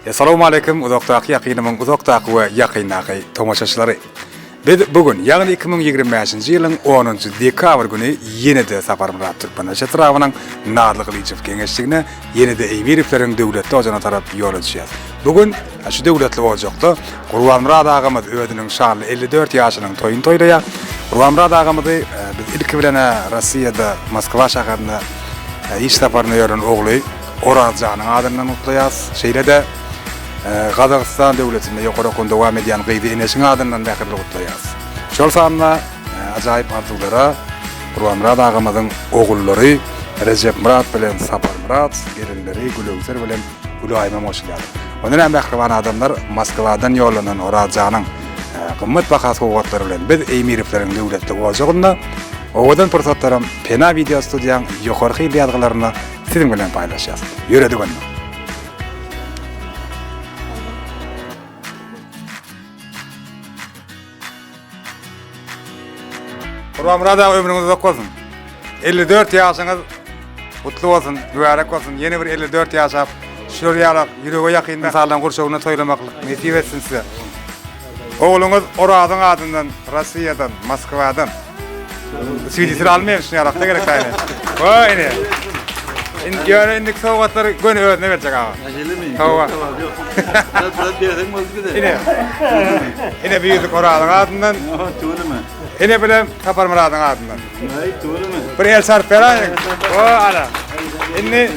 Essalawmaleýkim uzakdaky ýakynymyň uzakdaky we ýakyndaky tomaşaçylary. Biz bu gün, ýagny 2025-nji ýylyň onunjy dekabr güni ýene-de Saparmyrat Türkmenbaşy etrabynyň Narly Gylyjow geňeşligine ýene-de Eýmirowleriň döwletli ojagyna tarap ýola düşýäs. Bu gün şu döwletli ojakda Gurbanmyrat agamyz özüniň şanly 54 ýaşynyň toýuny toýlaýar. Gurbanmyrat agamyzy biz ilki bilen-ä Rossiýada Moskwa şäherinde iş saparynda ýören ogly Orazjanyň adyndan gutlaýarys. Şeýle-de, Gazagystan döwletinde ýokary okuwyny dowam edýän gyzy Eneşiň adyndan mähirli gutlaýarys. Şol sanda ajaýyp arzuwlara Gurbanmyrat agamyzyň ogullary Rejepmyrat bilen Saparmyrat, gelinleri Gülöwser bilen Gülaýymam goşulýarlar. Ondan hem mähriban adamlar Moskwadan ýollanan Orazjanyň gymmat baha sowgatlary bilen biz Eýmirowlaryň döwletli ojagynda owadan pursatlaram Pena wideo studiýaň ýokary hilli ýazgylarynda Siziň bilen paýlaşýas. Ýöredik onda. Gurbanmyrat aga ömrüňiz uzak bolsun. 54 ýaşyňyz gutly bolsun, mübärek bolsun. Ýene bir 54 ýaşap, şular ýaly ýürege ýakyn ynsanlaryň gurşawynda toýlamaklyk nesip etsin size. Ogluňyz Orazyň adyndan Rossiýadan, Moskwadan. Swidisini almaýyn şuny ýalakda gerek daýy. Goý ine. Indi ýöne indiki sowgatlary göni özüne berjek aga. Şeýlemi? Hawa. Biraz biraz berseň boldy bize. Ine. Ine bir ýüzük Orazyň adyndan. Tüweleme. Ine birem Saparmyradyň adyndan. Aý tüweleme. Bir el çarp beräýiň. O ana. Indi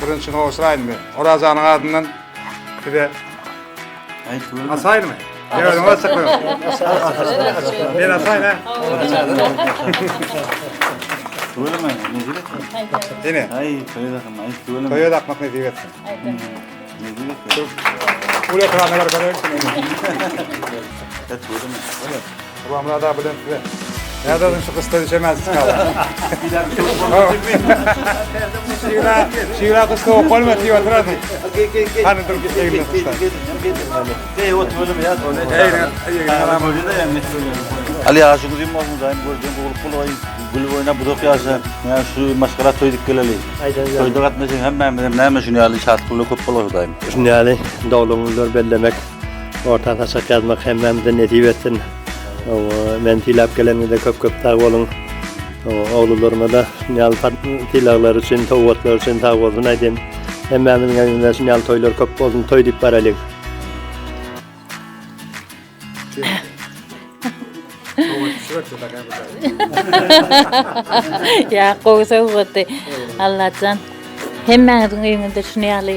Birinji gowşuraýyn men. Orazanyň adyndan size Asaýynmy? Özüňiz açyklaň. Men asaýyn ha. Tüweleme, nesip etsin. Ine. Aý, toýa dakma, aý, tüweleme. Toýa dakmak nesip etsin. Nesip etsin. Uly ekranda görkezeýin. Tüweleme. Gurbanmyrat aga bilen size. Nädersiň şu gyşda düşemez çykara. Şigra, şigra gyş sowuk bolma diýip oturarsyň. Hany dur egnine gyşda. Al ýaşyň uzyn bolsun daýym görjeň gowluk bolaýyn. Gülüp oýnap uzak ýaşa. Näme şu maşgala toý edip geleli. Toýda gatnaşyň hemmämizem näme şuny ýaly şatlykly köp bolaý daýym. Şuny ýaly doglan günler bellemek Orta saçak ýazmak hemmämize nesip etsin. Meni sylap geleniňize köp köp sag boluň. Oglularymada şuny ýaly sylaglar üçin, sowgatlar üçin sag bolsun aýdýan. Hemmämiziň öýümizde şuny ýaly toýlar köp bolsun, toý diýip baralyň. Ýa gowy sowgatdy. Allajan hemmäňiziň öýüňizde şuny ýaly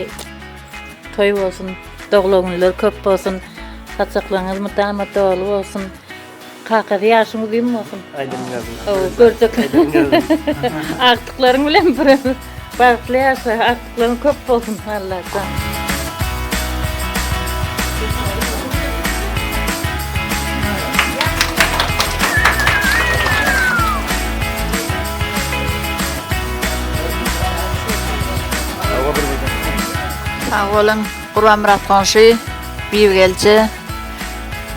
Toý bolsun, doglan günler köp bolsun, saçaklaryňyz mydama doly bolsun. Kakasy ýaşyň uzyn bolsun. Aýdym ýazyn. Hawa, görjek. Agtyklaryň bilen bir ömür bagtly ýaşa, agtyklaryň köp bolsun Allajan. Sag boluň Gurbanmyrat goňşy, Bibigelje.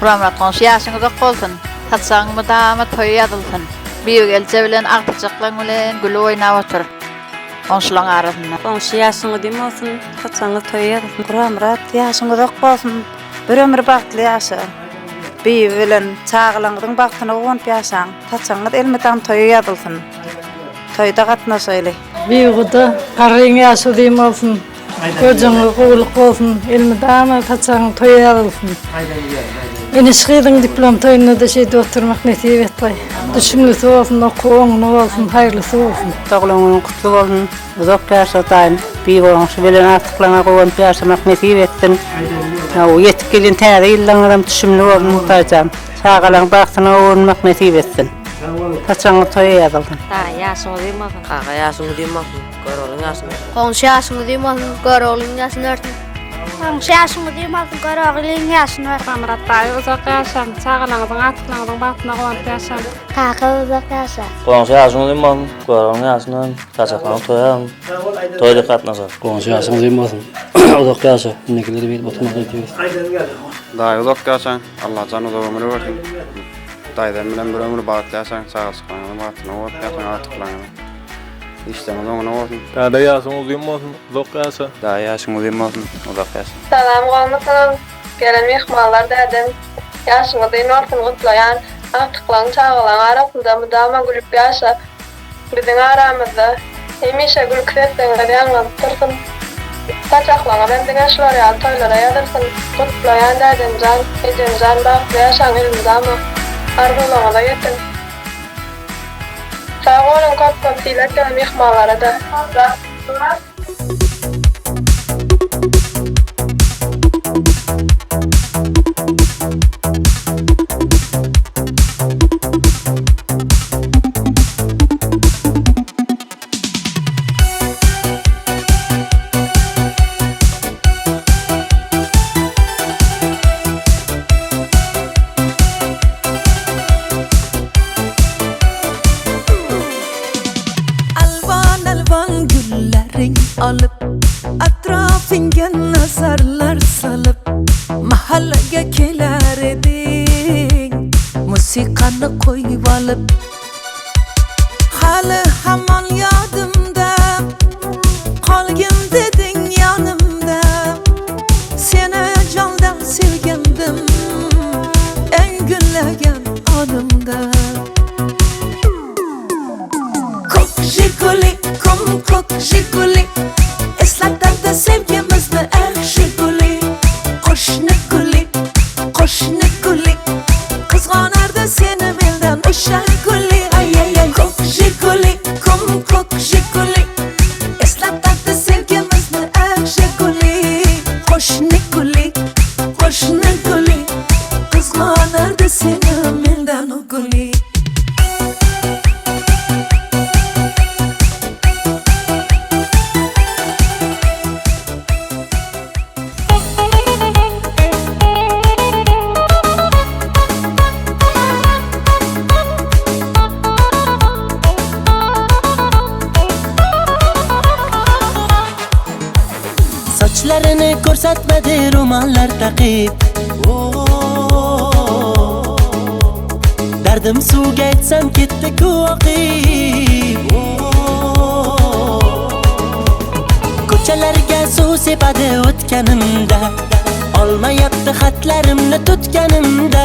Gurbanmyrat goňşy ýaşyň uzak bolsun. Saçagyň mydama toýa ýazylsyn. Bibigelje bilen agtyjaklaň bilen gülüp oýnap otur. Goňşulaň arasynda. Goňşy ýaşyň uzyn bolsun, saçagyňyz toýa ýazylsyn. Gurbanmyrat ýaşyň uzak bolsun, bir ömür bagtly ýaşa. Bibi bilen çagalaňyzyň bagtyna guwanyp ýaşaň. Saçagyňyz elmydam toýa ýazylsyn. Toýda gatnaşaýly. Biguda garryň ýaşy uzyn bolsun, göjüňe gowulyk bolsun, elmydama saçagyň toýa ýazylsyn. Iniş gyzyň diplom toýunda-da şeýdip oturmak nesip etgaý. Düşümlisi bolsun, okuwy oňuna bolsun, haýyrlysy bolsun. Doglan günüň gutly bolsun, uzak ýaşa daýym, bigoňşy bilen agtyklaňa guwanyp ýaşamak nesip etsin. Ýetip gelýän täze ýyllaryňyzam düşümli bolsun Hudaýjan. Çagalaň bagtyna guwanmak nesip etsin. Saçagyňyz toýa ýazylsyn. Daýy ýaşyň uzyn bolsun. Kaka ýaşyň uzyn bolsun. Göroglyň ýaşyny bersin. Goňşy ýaşyň uzyn bolsun. Göroglyň ýaşyny bersin. Goňşy ýaşyň uzyn bolsun. Göroglyň ýaşyny bersin. Gurbanmyrat daýy uzak ýaşaň. Çagalaňyzyň agtyklaňyzyň bagtyna guwanyp ýaşaň. Kaka uzak ýaşa. Goňşy ýaşyň uzyn bolsun. Göroglyň ýaşyny bersin. Saçaklaryň toýa ýazylsyn. Toýda gatnaşar. Goňşy ýaşyň uzyn bolsun. Uzak ýaşa. Indikileri bilip oturmak nesip etsin. Daýy uzak ýaşaň. Allajan uzak ömür bersin. Daýzam bilen bir ömür bagtly ýaşaň, çagajyklaryňyzyň bagtyna guwanyp ýaşaň, agtyklaryňyzyň. Işleriňiz oňuna bolsun. Däde ýaşyň uzyn bolsun, uzak ýaşa. Daýy ýaşyň uzyn bolsun, uzak ýaşa. Salam gowmysyňyz gelen myhmanlar dädem ýaşyň uzyn bolsun gutlaýan agtyklaň çagalaň arasynda mydama gülüp ýaşa biziň aramyzda hemişe gülki sesleňiz ýaňlanyp dursun saçaklaňyzam diňe şular ýaly toýlara ýazylsyn gutlaýan dädemjan ejemjan bagtly ýaşaň elmydama arzuwlaňyza ýetiň. Sag boluň köp köp dileg gelen myhmanlara-da. Alwan-alwan gülleriň alyp, Atrafyňa nazarlar salyp, Mahallaga keler ediň, Musikany goýup alyp. Hali hamon ýadymda, Qolgin dediň ýanymda, Seni jondan sevgandim, Eng gullagan onimda. Ko'k Jiguli, kum ko'k Jiguli, Eslatadi sevgimizni eh Jiguli. Qo'shni guli, qo'shni guli, Qizg'onardi seni mendan o'sha guli. Ay ay ay ko'k Jiguli, kum ko'k Jiguli, Eslatadi sevgimizni eh Jiguli. Qo'shni guli, qo'shni guli, Qizg'onardi seni mendan u guli. Sochlarini ko'rsatmadi ro'mollar taqib Dardim suvga aytsam ketdi-ku oqib Ko'chalarga suv sepadi o'tganimda Olmayapti xatlarimni tutganimda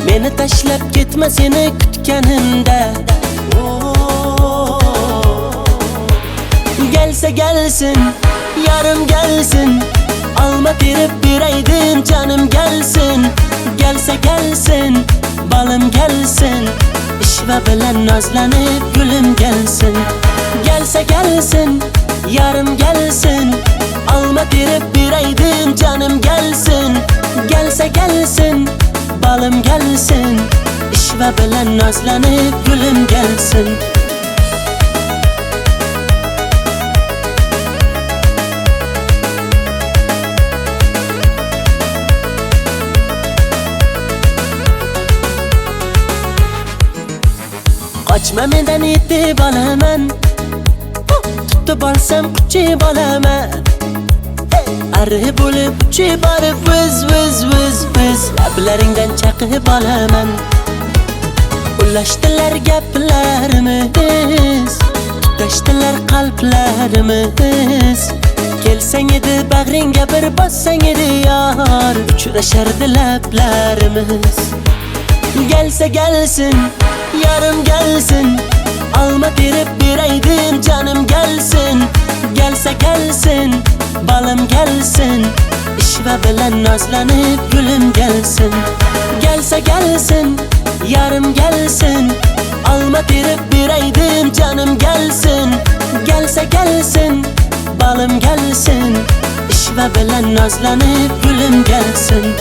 Meni tashlab ketma seni kutganimda Gelse gelsin, yarım gelsin Alma terip beraydim canım gelsin Gelse gelsin, balım gelsin Ishva bilan nozlanib gulim gelsin Gelse gelsin, yarım gelsin Alma terip beraydim canım gelsin Gelse gelsin, balım gelsin Ishva bilan nozlanib gulim gelsin Qochma mendan yetib olaman Tutib olsam quchib olaman Arri bo'lib uchib borib viz viz viz viz Lablaringdan chaqib olaman Ulashdilar gaplarimiz Tutashdilar qalblarimiz Kelsang edi bag'ringga bir bossang edi yor Uchrashardi lablarimiz Gelse gelsin, yarım gelsin Alma terip beraydim canım gelsin Gelse gelsin, balım gelsin Ishva bilan nozlanib gulim gelsin Gelse gelsin, yarım gelsin Alma terip beraydim canım gelsin Gelse gelsin, balım gelsin Ishva bilan nozlanib gulim gelsin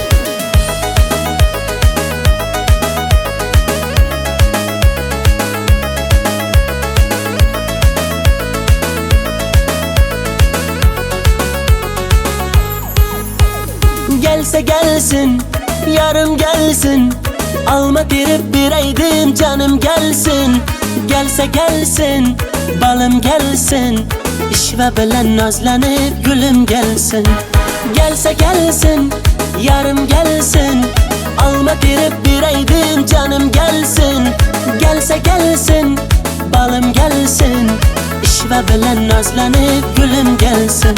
Gelse gelsin, yarım gelsin Alma terip beraydim canım gelsin Gelse gelsin, balım gelsin Ishva bilan nozlanib gulim gelsin Gelse gelsin, yarım gelsin Alma terip beraydim canım gelsin Gelse gelsin, balım gelsin. Ishva bilan nozlanib gulim kelsin.